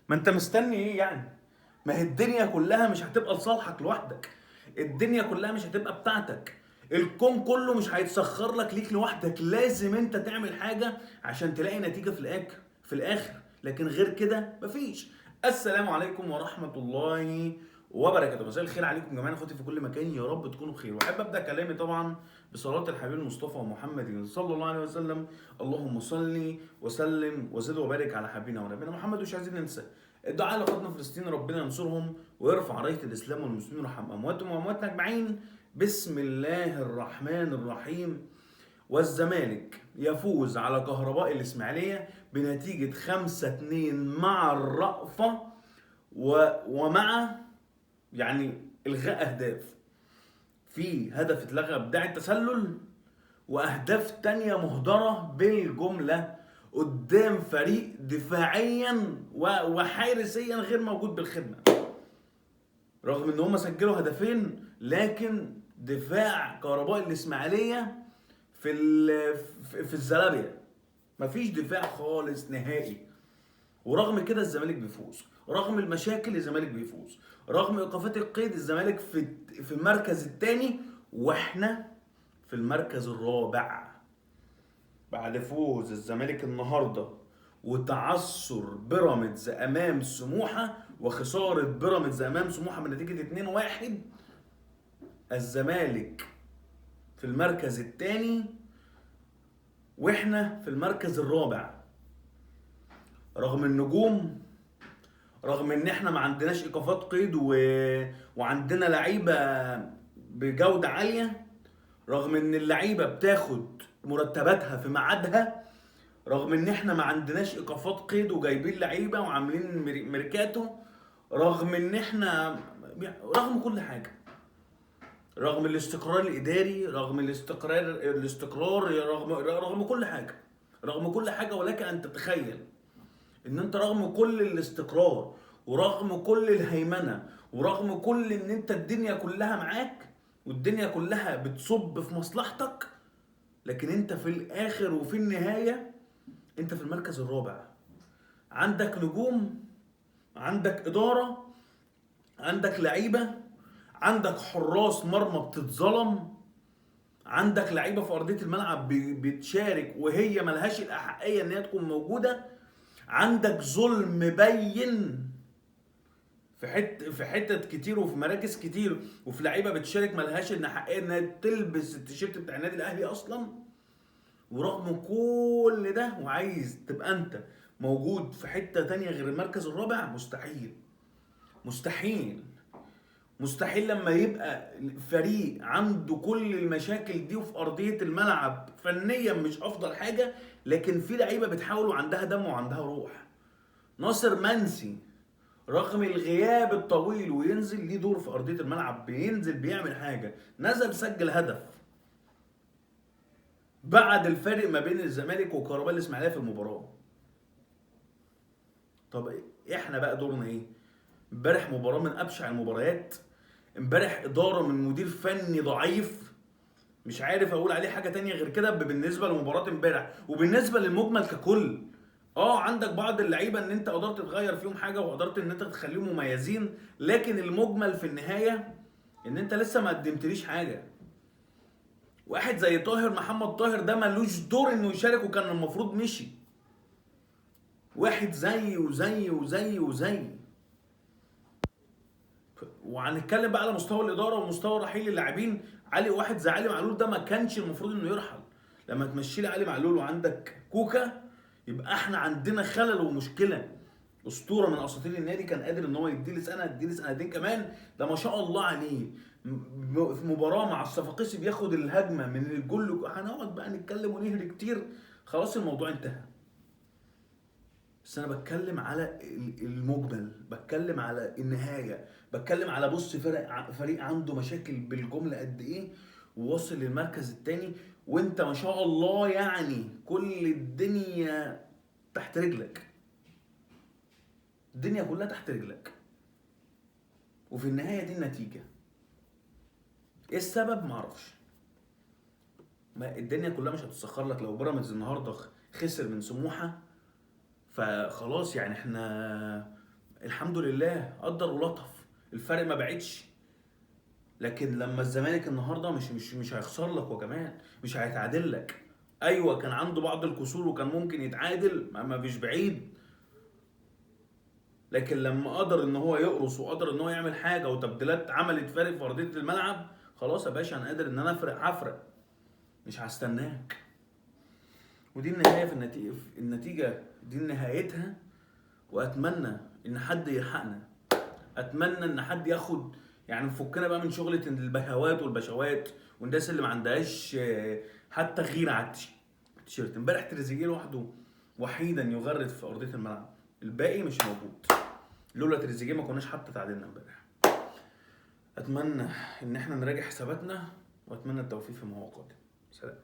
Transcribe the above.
ما انت مستني ايه يعني؟ ما هي الدنيا كلها مش هتبقى لصالحك لوحدك، الدنيا كلها مش هتبقى بتاعتك، الكون كله مش هيتسخر لك ليك لوحدك. لازم انت تعمل حاجة عشان تلاقي نتيجة في الاخر، لكن غير كده مفيش. السلام عليكم ورحمة الله وبركاته، مساء الخير عليكم جميعا اخواتي في كل مكان، يا رب تكونوا بخير. واحب ابدا كلامي طبعا بصلاة الحبيب المصطفى محمد صلى الله عليه وسلم، اللهم صل وسلم وزد وبارك على حبيبنا ونبينا محمد. ومش عايزين ننسى الدعاء لاخواتنا فلسطين، ربنا ينصرهم ويرفع رايه الاسلام والمسلمين ويرحم امواتهم وامواتنا اجمعين. بسم الله الرحمن الرحيم. والزمالك يفوز على كهرباء الاسماعيلية بنتيجة 5-2 مع الرأفة ومع يعني الغاء اهداف، في هدف اتلغى بداعي التسلل واهداف تانية مهدره بالجملة قدام فريق دفاعيا وحارسيا غير موجود بالخدمة، رغم ان هم سجلوا هدفين، لكن دفاع كهرباء الاسماعيلية في الزلابيه مفيش دفاع خالص نهائي. ورغم كده الزمالك بيفوز، رغم المشاكل الزمالك بيفوز، رغم ايقافات القيد الزمالك في المركز الثاني واحنا في المركز الرابع. بعد فوز الزمالك النهارده وتعثر بيراميدز امام سموحه وخسارة بيراميدز امام سموحه بنتيجة 2-1، الزمالك في المركز الثاني واحنا في المركز الرابع. رغم النجوم، رغم ان احنا ما عندناش ايقافات قيد وعندنا لعيبة بجوده عالية، رغم ان اللعيبة بتاخد مرتباتها في ميعادها، رغم ان احنا ما عندناش ايقافات قيد وجايبين لعيبة وعاملين ميركاتو، رغم ان احنا رغم كل حاجة، رغم الاستقرار الاداري، رغم الاستقرار، رغم كل حاجة، رغم كل حاجة. ولكن ان تتخيل ان انت رغم كل الاستقرار ورغم كل الهيمنة ورغم كل ان انت الدنيا كلها معاك والدنيا كلها بتصب في مصلحتك، لكن انت في الاخر وفي النهاية انت في المركز الرابع. عندك نجوم، عندك ادارة، عندك لعيبة، عندك حراس مرمى بتتظلم، عندك لعيبة في ارضية الملعب بتشارك وهي ملهاش الاحقيه ان هي تكون موجودة، عندك ظلم بين في حتت كتير وفي مراكز كتير، وفي لعيبة بتشارك ملهاش ان حقية انها تلبس التيشيرت بتاع النادي الاهلي اصلا. ورغم كل ده وعايز تبقى انت موجود في حتة تانية غير المركز الرابع؟ مستحيل، مستحيل، مستحيل. لما يبقى فريق عنده كل المشاكل دي وفي ارضية الملعب فنيا مش افضل حاجة، لكن في لعيبة بتحاول وعندها دم وعندها روح. ناصر منسي رغم الغياب الطويل وينزل ليه دور في ارضية الملعب، بينزل بيعمل حاجة، نزل سجل هدف بعد الفارق ما بين الزمالك وكهرباء الاسماعيلية في المباراة. طب احنا بقى دورنا ايه؟ امبارح مباراة من ابشع المباريات، امبارح ادارة من مدير فني ضعيف، مش عارف اقول عليه حاجة تانية غير كده بالنسبة لمباراة امبارح وبالنسبة للمجمل ككل. عندك بعض اللعيبة ان انت قدرت تغير فيهم حاجة وقدرت ان انت تخليهم مميزين، لكن المجمل في النهاية ان انت لسه ما قدمتليش حاجة. واحد زي طاهر محمد طاهر ده ملوش دور انه يشارك وكان المفروض مشي. واحد زي وزي وزي وزي. وهنتكلم بقى على مستوى الادارة ومستوى رحيل اللاعبين. علي واحد زي علي معلول ده ما كانش المفروض انه يرحل. لما تمشي لي علي معلول وعندك كوكا يبقى احنا عندنا خلل ومشكلة. اسطورة من اساطير النادي كان قادر ان هو يديلي سنة، يديلي سنتين كمان، ده ما شاء الله عليه. في مباراة مع الصفاقسي بياخد الهجمة من الجول. هنقعد بقى نتكلم ونهري كتير، خلاص الموضوع انتهى. بس انا بتكلم على المجمل، بتكلم على النهاية، بتكلم على بص فريق عنده مشاكل بالجملة قد ايه وواصل للمركز الثاني، وانت ما شاء الله يعني كل الدنيا تحت رجلك، الدنيا كلها تحت رجلك، وفي النهاية دي النتيجة. ايه السبب؟ معرفش. ما الدنيا كلها مش هتتسخر لك. لو بيراميدز النهارده خسر من سموحه فخلاص يعني احنا الحمد لله قدر ولطف، الفرق ما بعدش. لكن لما الزمالك النهارده مش هيخسر لك، وكمان مش هيتعادل لك. ايوه كان عنده بعض الكسور وكان ممكن يتعادل، ما مش بعيد، لكن لما قدر ان هو يقرص وقدر ان هو يعمل حاجة وتبديلات عملت فارق في ارضية الملعب، خلاص يا باشا انا قادر ان انا افرق، هفرق، مش هستناك. ودي النهاية في النتيجة، النتيجة دي نهايتها. واتمنى ان حد يلحقنا، اتمنى ان حد ياخد، يعني نفكنا بقى من شغله البهوات والبشوات والناس اللي ما عندهاش حتى غيره على التيشيرت. امبارح تريزيجيه لوحده وحيدا يغرد في ارضية الملعب، الباقي مش موجود. لولا تريزيجيه ما كناش حتى تعادلنا امبارح. اتمنى ان احنا نراجع حساباتنا، واتمنى التوفيق فيما هو قادم. سلام.